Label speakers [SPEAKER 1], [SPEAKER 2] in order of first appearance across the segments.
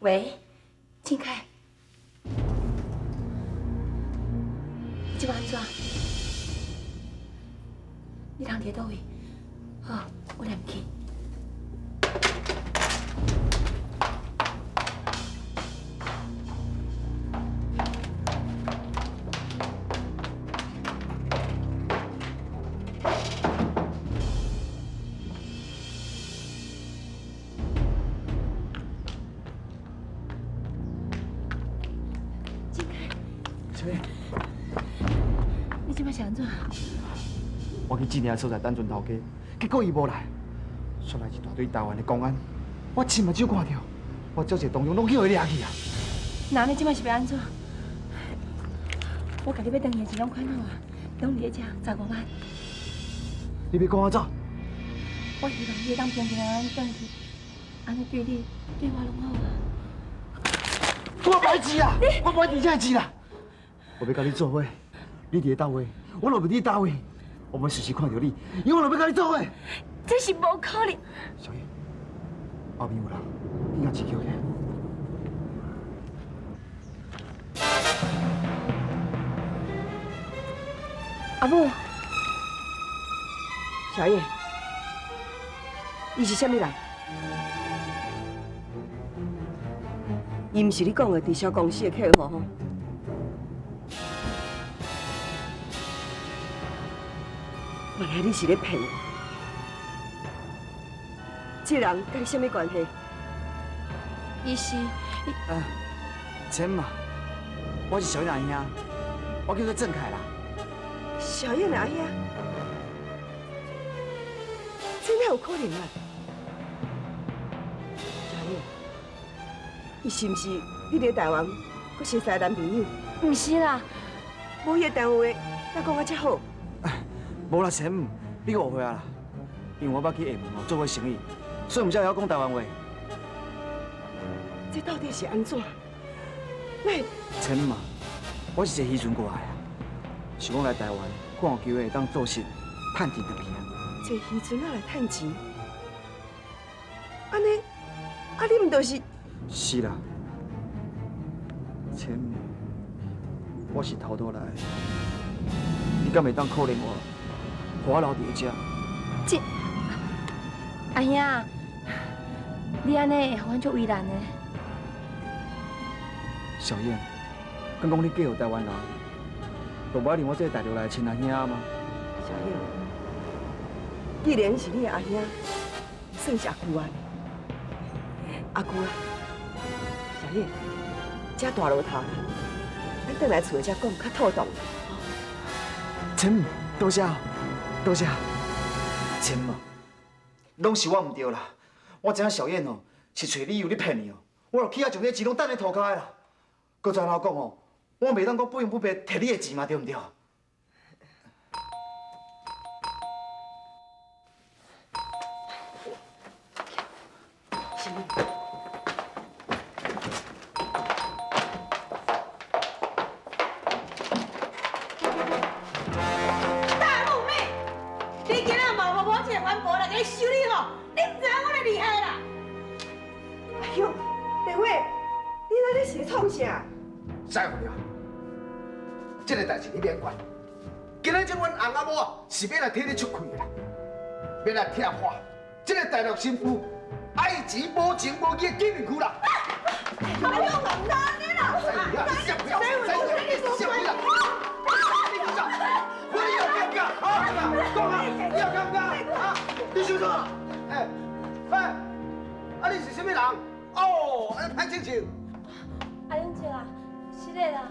[SPEAKER 1] 喂，靖凯，你这摆按怎？你人伫佗位？好，我来去。靖凯，
[SPEAKER 2] 小燕，
[SPEAKER 1] 你这摆是按怎？
[SPEAKER 2] 我去指定的所在等阵头家，结果伊无来，煞来一大堆台湾的公安，我亲目睭看著，我足济同乡拢去予伊掠去啊！
[SPEAKER 1] 那你这摆是欲按怎？我共你欲转去的钱拢款好啊，拢伫咧遮15万。
[SPEAKER 2] 你欲赶我走？
[SPEAKER 1] 我希望你会当平平安安转去，按呢对你、对我拢好啊。
[SPEAKER 2] 我无爱钱啦，我无爱这的钱啦。我欲佮你做伙，你伫咧佗位，我就欲伫佗位。我欲随时看著你，永远就欲佮你做伙。
[SPEAKER 1] 这是无可能。
[SPEAKER 2] 小燕，后面有人，你共钱捡起来。
[SPEAKER 1] 阿母，
[SPEAKER 3] 小燕，伊是啥物人？伊毋是你讲的直销公司的客户吼？原来你是咧骗我！这人佮你啥物关系？
[SPEAKER 1] 伊是……
[SPEAKER 2] 啊，钱嘛，我是小燕阿兄，我叫做郑凯啦。
[SPEAKER 3] 小燕阿兄，这哪有可能啊？小燕，伊是毋是你伫台湾阁熟识的男朋友？
[SPEAKER 1] 毋是啦，
[SPEAKER 3] 无彼个单位，哪讲啊遮好？
[SPEAKER 2] 无啦，钱，你误会啊啦。因为我捌去厦门哦做过生意，所以毋才会晓讲台湾话。
[SPEAKER 3] 这到底是按怎？那
[SPEAKER 2] 钱嘛，我是坐渔船过来啊，想讲来台湾看有机会会当做事，趁钱转去啊。
[SPEAKER 3] 坐渔船仔来趁钱？按呢，啊你毋就是？
[SPEAKER 2] 是啦，钱，我是偷渡来的，你敢会当可怜我，予我留伫遮？
[SPEAKER 1] 这阿兄，你按呢会予阮足为难的。
[SPEAKER 2] 小燕，敢讲你嫁予台湾人，就无爱认我这个大陆来的亲阿兄吗？
[SPEAKER 3] 小燕，既然是你的阿兄，算是阿舅啊。阿舅啊，小燕，这大路头啦，咱转来厝才讲较妥当。
[SPEAKER 2] 亲，多谢，多谢。亲嘛，拢是我毋对啦。我知影小燕哦是揣理由咧骗你哦，我就起仔将你的钱拢掷咧涂跤的啦。阁再按怎讲哦，我袂当阁不明不白提你的钱嘛，对毋对？
[SPEAKER 4] 大陆妹，你今仔嘛无无这个环保来给你修理吼，你毋知影我的厉害啦！
[SPEAKER 3] 哎呦，丽花，你那咧是咧创啥？
[SPEAKER 5] 师傅娘，这个代志你免管。今仔日阮翁仔某啊，是欲来替你出气的啦，欲来拆破这个大陆新妇爱钱无情无义的禁运区啦。
[SPEAKER 4] 哎呦，唔通按呢啦！
[SPEAKER 5] 师傅娘，你笑不要，师傅娘，你笑不要，你讲，我你有尴尬啊？讲啊，你有尴尬啊？你想创？哎哎，啊你是啥物人？哦，啊歹清楚。
[SPEAKER 1] 阿勇姐啦，是的啦，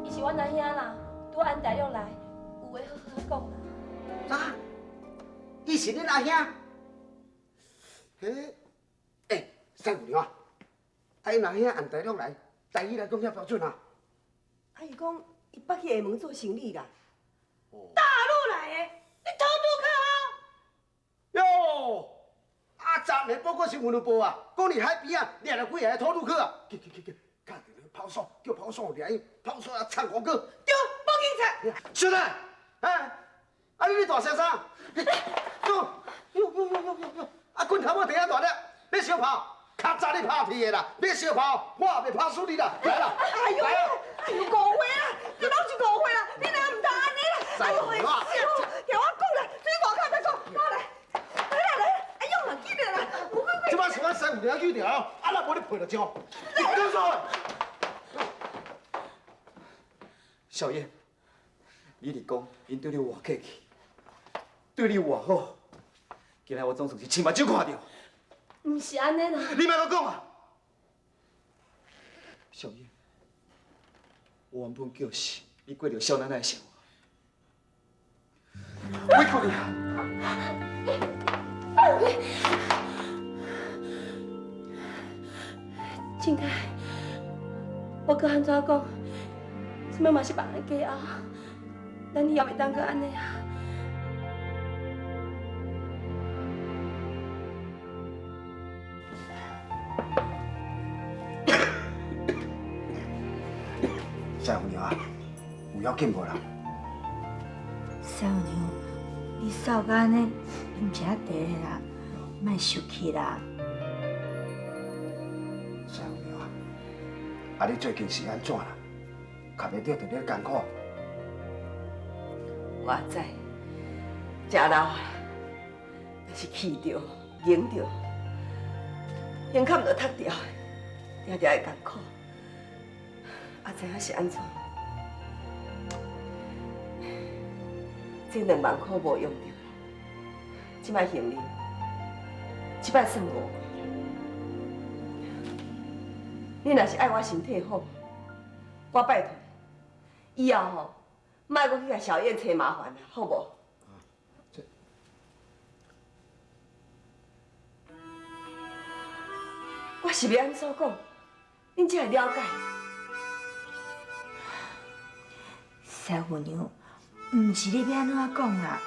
[SPEAKER 1] 伊是阮阿兄啦，拄按大陆来，有话好好讲啦。
[SPEAKER 5] 啥？伊是恁阿兄？嘿，欸，师姑娘啊，啊𪜶阿兄按大陆来，台语来讲遐标准啊？
[SPEAKER 3] 啊，伊讲伊捌去厦门做生意啦。
[SPEAKER 4] 大陆来的，你偷渡客啊？
[SPEAKER 5] 哟，啊，昨暝报告新闻有报啊，讲伫海边啊，掠了几个偷渡客啊，去去去去，敲电话派出所，叫派出所掠伊，派出所啊唱国歌。
[SPEAKER 4] 对，报警察。
[SPEAKER 5] 小弟，哎，啊你咧大声啥？哟哟哟哟哟哟！啊，棍头仔伫遐大粒，欲相拍？較早你拍鐵的啦，欲相拍，我也袂拍輸你啦，來啦！
[SPEAKER 3] 哎呦，哎呦，誤會啦，這攏是誤會啦，你哪毋通按呢啦？哎呦，師傅，聽我講啦，水外口再講，來來來來，哎呦，緊來啦，
[SPEAKER 5] 這擺是阮師父娘救著，啊，若無你賠就上，你講啥？
[SPEAKER 2] 小燕，你佇講𪜶對你偌客氣，對你偌好，今仔我總算是親目睭看著。
[SPEAKER 1] 毋是按呢啦。
[SPEAKER 2] 你莫閣講啊！小燕，我原本就是你過著少奶奶的生活，委屈你啊！
[SPEAKER 1] 靖凱，我閣按怎講？這擺嘛是別人家後，咱以後袂當閣按呢啊！
[SPEAKER 5] 师傅娘啊，有要紧无啦？
[SPEAKER 4] 师傅娘，你瘦甲按呢，啉一下茶啦，莫受气啦。
[SPEAKER 5] 师傅娘啊，啊你最近是按怎啦？较袂著伫咧艰苦。
[SPEAKER 3] 我知，食老啊，若是气著、忍著，胸坎就塞掉，定定會艱苦。啊，知影是按怎？這2萬箍無用著，這擺還你，這擺算誤會。你若是愛我身體好，我拜託你，以後吼，莫閣去共小燕揣麻煩啦，好無？
[SPEAKER 5] 這
[SPEAKER 3] 我是欲按怎講，恁才會了解。
[SPEAKER 4] 師傅娘，毋是你欲按怎講啦？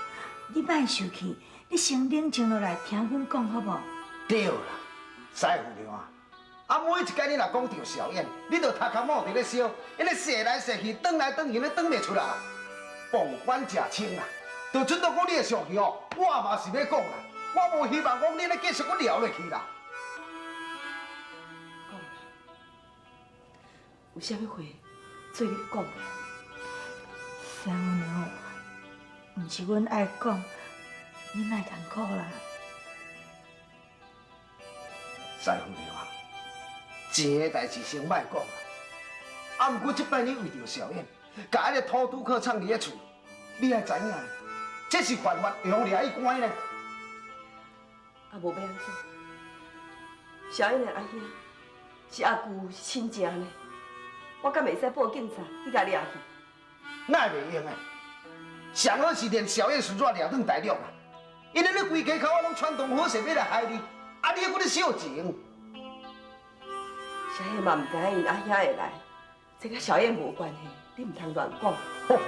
[SPEAKER 4] 你莫生氣，你先冷靜落來聽阮講好無？
[SPEAKER 5] 對啦，師傅娘啊，啊每一擺你若講著小燕，你就頭殼冒佇咧燒，伊咧踅來踅去，轉來轉去，咧轉袂出來。傍觀者清啦，就準到講你會生氣哦，我嘛是欲講啦，我無希望講你咧繼續閣聊落去啦。
[SPEAKER 3] 講啦，有啥物話做你講啦。
[SPEAKER 4] 師母娘，毋是阮愛講，你莫艱苦啦。
[SPEAKER 5] 師父娘啊，錢的代誌先莫講啦。啊，毋過這擺你為著小燕，共彼个土拄客藏佇咧厝，你愛知影，這是犯法，會予掠去關呢。
[SPEAKER 3] 啊，無欲按怎？小燕的阿兄是阿舅，是親情呢，我敢袂使報警察去共掠去？
[SPEAKER 5] 哪會袂用的？上好是連小燕孫子掠轉大陸啦，𪜶咧規家口仔攏串通好勢欲來害你，啊你閣咧小情？
[SPEAKER 3] 小燕嘛毋知影𪜶阿兄會來，這佮小燕無關係，你毋通亂講。
[SPEAKER 5] 吼，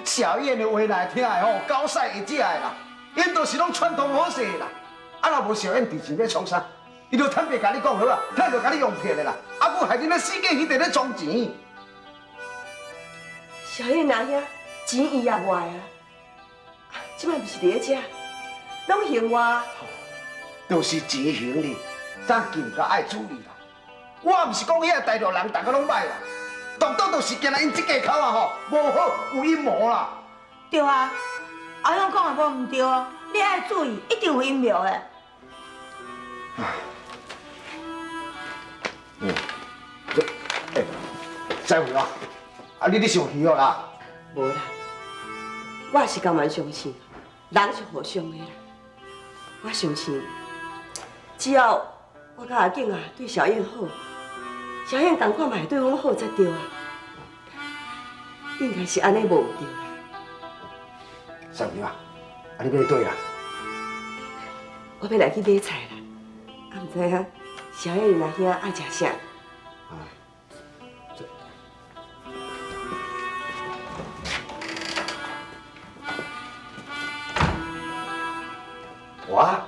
[SPEAKER 5] 小燕的話來聽的吼，狗屎會食的啦，𪜶就是攏串通好勢啦。啊，若無小燕佇錢欲創啥？伊就坦白共你講好啊，坦白共你用騙的啦，啊，閣害恁咧死計去佇咧裝錢。
[SPEAKER 3] 小燕阿兄錢伊也無愛啊，這擺毋是佇咧遮，攏還我。
[SPEAKER 5] 就是錢還你，咱更加愛注意啦。我毋是講遐大陸人逐个攏歹啦，獨獨就是驚𪜶這家口啊吼，無好有陰謀啦。
[SPEAKER 4] 對啊，阿兄講的無毋對哦，你愛注意，一定有陰謀的。
[SPEAKER 5] 嗯，這，欸，師父啊，啊你咧生氣哦啦？
[SPEAKER 3] 無啦，我也是甘願相信，人是互相的啦。我相信，只要我佮阿景啊對小燕好，小燕仝款嘛會對阮好才對啊。應該是按呢無毋對啦。
[SPEAKER 5] 師父啊，啊你欲去佗啦？
[SPEAKER 3] 我欲來去買菜啦，啊毋知影小燕𪜶阿兄愛食啥？
[SPEAKER 5] 啊，這我啊，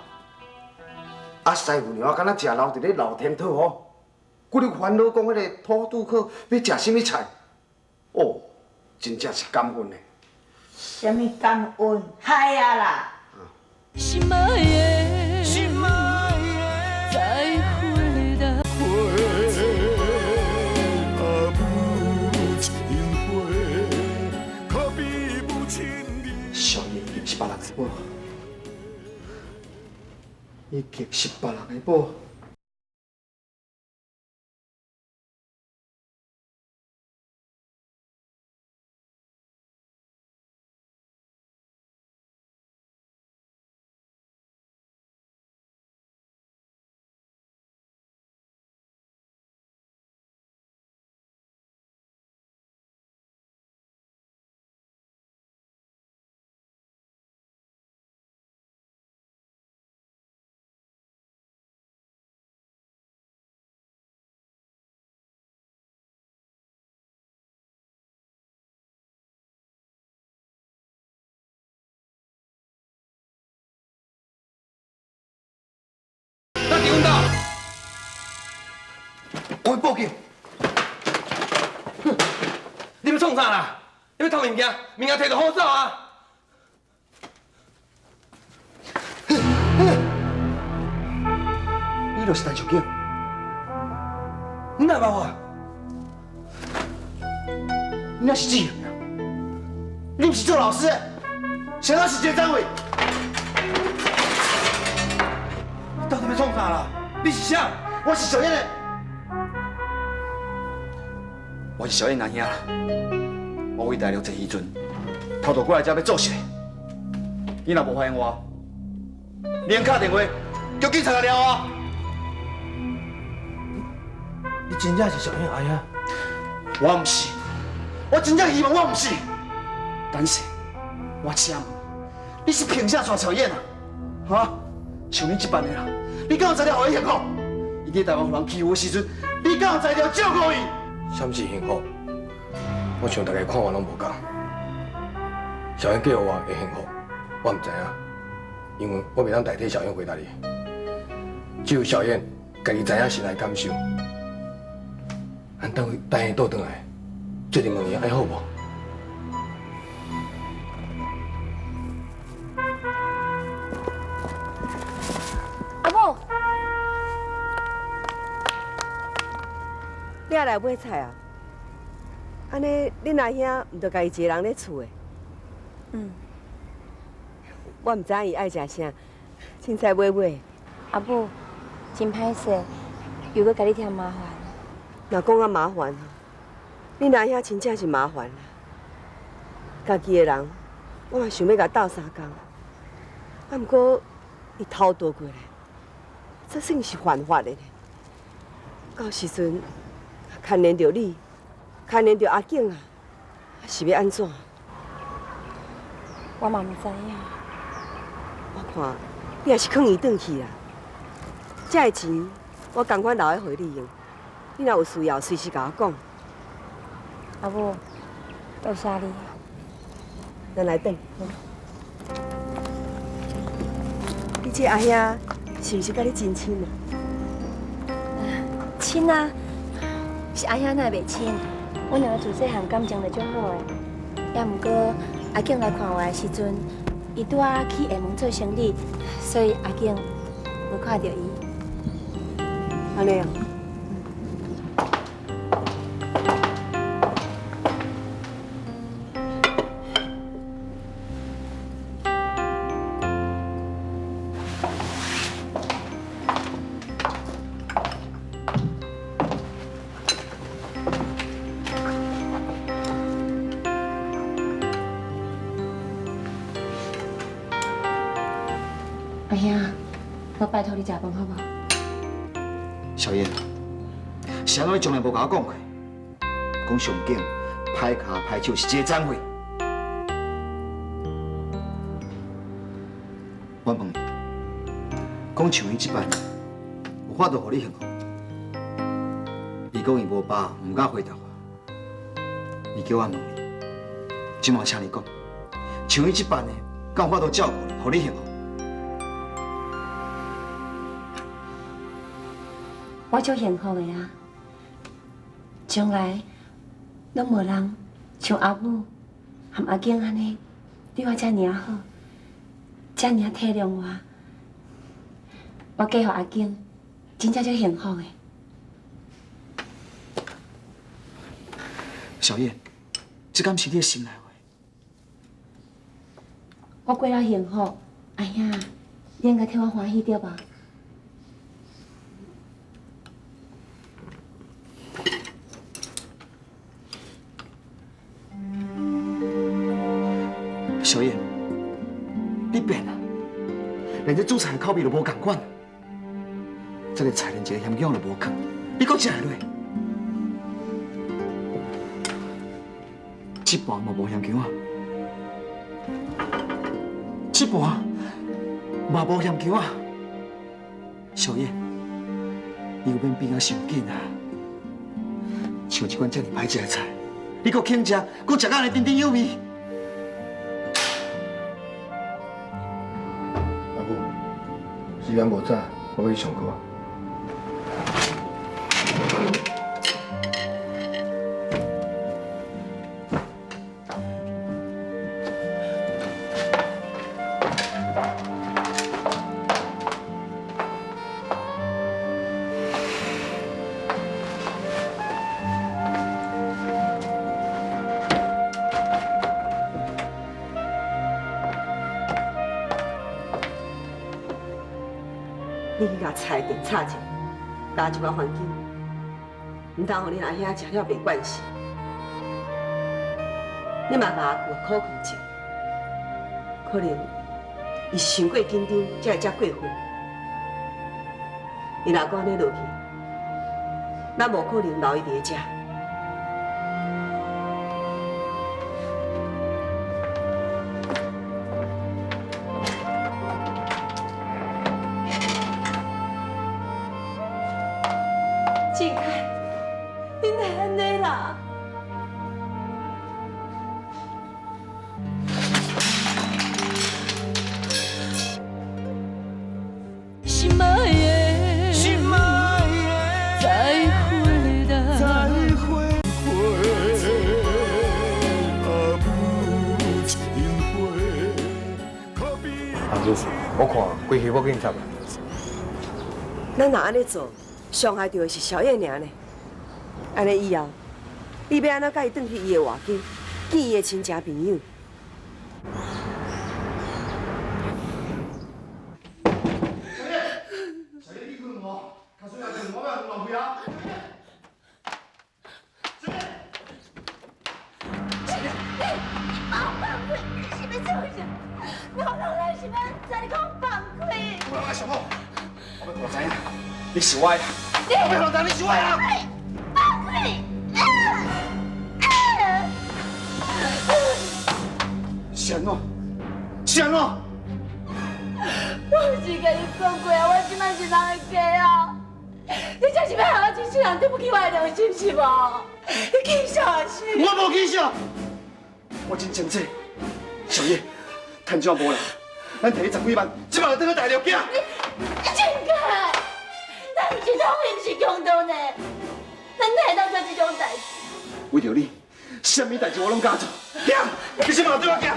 [SPEAKER 5] 師父娘敢若食老佇咧露天討吼，閣咧煩惱講彼个土拄好欲食啥物菜？哦，真正是感恩的。
[SPEAKER 4] 啥物感恩？害啊啦！
[SPEAKER 1] 心愛的，心愛的，再會。
[SPEAKER 2] 伊激是别人的宝。
[SPEAKER 5] 咱伫阮兜，我会报警。哼，你欲创啥啦？你欲偷物件？物件提著好走啊！
[SPEAKER 2] 你就是陈小景，
[SPEAKER 5] 你哪捌我？
[SPEAKER 2] 你那是志恒啊？你毋是做老师的，啥人是这个单位？
[SPEAKER 5] 你到底欲创啥啦？你是啥？
[SPEAKER 2] 我是小燕的，我是小燕阿兄啦。我为大陆坐渔船，偷渡过来遮欲做事。你若无发现我，你用敲电话叫警察来掠我。
[SPEAKER 5] 你真正是小燕阿兄？
[SPEAKER 2] 我毋是，我真正希望我毋是。但是，我请问，你是凭啥娶小燕啊？哈？像你这般的人，你敢有才调予伊幸福？伊伫台湾予人欺负的时阵，你敢有才调照顾伊？
[SPEAKER 6] 啥物是幸福？我想大家看法拢无仝。小燕嫁予我会幸福，我毋知影，因为我袂当代替小燕回答你。只有小燕家己知影心内感受。咱等等伊倒转来，做阵问伊爱好无？
[SPEAKER 1] 阿母，
[SPEAKER 3] 你也来买菜啊？按呢，恁阿兄毋著家己一个人咧厝的？
[SPEAKER 1] 嗯。
[SPEAKER 3] 我毋知影伊爱食啥，凊彩买买。
[SPEAKER 1] 阿母，真歹势，又阁共你添麻烦。
[SPEAKER 3] 若讲较麻烦，恁阿兄真正是麻烦啦。家己的人，我嘛想欲共斗相共，啊，毋过伊偷渡过来，这算是犯法的呢。到时阵牵连著你，牵连著阿景啊，是欲按怎？
[SPEAKER 1] 我嘛毋知影。
[SPEAKER 3] 我看你也是囥伊转去啦。这个钱我仝款留咧予你用，你若有需要，随时共我讲。
[SPEAKER 1] 阿母，多谢你。
[SPEAKER 3] 咱来转。你这阿兄是毋是佮你真亲啊？
[SPEAKER 1] 亲啊，是阿兄哪会袂亲？阮两个自细汉感情就足好的。也毋过阿景来看我的时阵，伊拄仔去厦门做生理，所以阿景无看著伊。
[SPEAKER 3] 按呢啊。
[SPEAKER 1] 阿兄，我拜托你食饭好无？
[SPEAKER 2] 小燕，是按怎你从来无共我讲过？讲上景歹跤歹手是一个残废。我问你，讲像伊这般，有法度予你幸福？伊讲伊无爸，毋敢回答我。伊叫我问你，这马请你讲，像伊这般的，敢有法度照顾你，予你幸福？
[SPEAKER 1] 我足幸福的啊！将来拢无人像阿母和阿景按呢对我遮尔啊好，遮尔啊体谅我。我嫁予阿景，真正足幸福的。
[SPEAKER 2] 小燕，这敢是你的心内话？
[SPEAKER 1] 我过了幸福，阿兄，你应该替我欢喜对无？
[SPEAKER 2] 小燕，你变啊，连这煮菜的口味都无仝款，这个菜连一个咸姜都无放，你阁食会落？这盘嘛无咸姜啊，这盘嘛无咸姜啊。小燕，你有免变啊伤紧啊？像这款这尔歹食的菜，你阁肯食，阁食到按呢津津有味。
[SPEAKER 6] 阿母，时间无早，我欲去上课。
[SPEAKER 3] 你去共菜店炒一下，加一寡番茄，毋通予恁阿兄食了袂惯势。你嘛共阿舅苦劝者，可能伊是伤过紧张，才会遮过分。伊若阁按呢落去，咱无可能留伊伫遮。
[SPEAKER 1] 靖凯，你哪按呢啦？
[SPEAKER 7] 心爱的，
[SPEAKER 5] 心爱的，
[SPEAKER 7] 再会啦。
[SPEAKER 5] 再会会，阿母情花，可比。
[SPEAKER 6] 阿母，我看规气我警察啦。
[SPEAKER 3] 咱若按呢做，伤害著的是小燕尔呢。按呢以后，你欲按怎共伊转去伊的活家，见伊的亲戚朋友？
[SPEAKER 5] 小燕，你困无？卡水也困，我欲浪费啊！
[SPEAKER 4] 你把我放开！你是欲创啥？老人咱是欲按怎？你给我放开！
[SPEAKER 2] 我爱上好，我欲予知影，你是我的，我欲予知你是我的啊！
[SPEAKER 4] 放开！
[SPEAKER 2] 是按怎？是按怎？
[SPEAKER 1] 我毋是共你讲过啊，我这摆是人的家啊！你这是欲害我这世人对不起我的良心是无？你起笑啊是？
[SPEAKER 2] 我无起笑，我真清楚。小叶，趁钱无啦，咱提你十几万，这摆就转去大陆行。
[SPEAKER 1] 靖凯，咱毋是土匪，毋是强盗呢，咱哪会当做这种代志？
[SPEAKER 2] 为著你，啥物代志我拢敢做。行，你这摆对我行。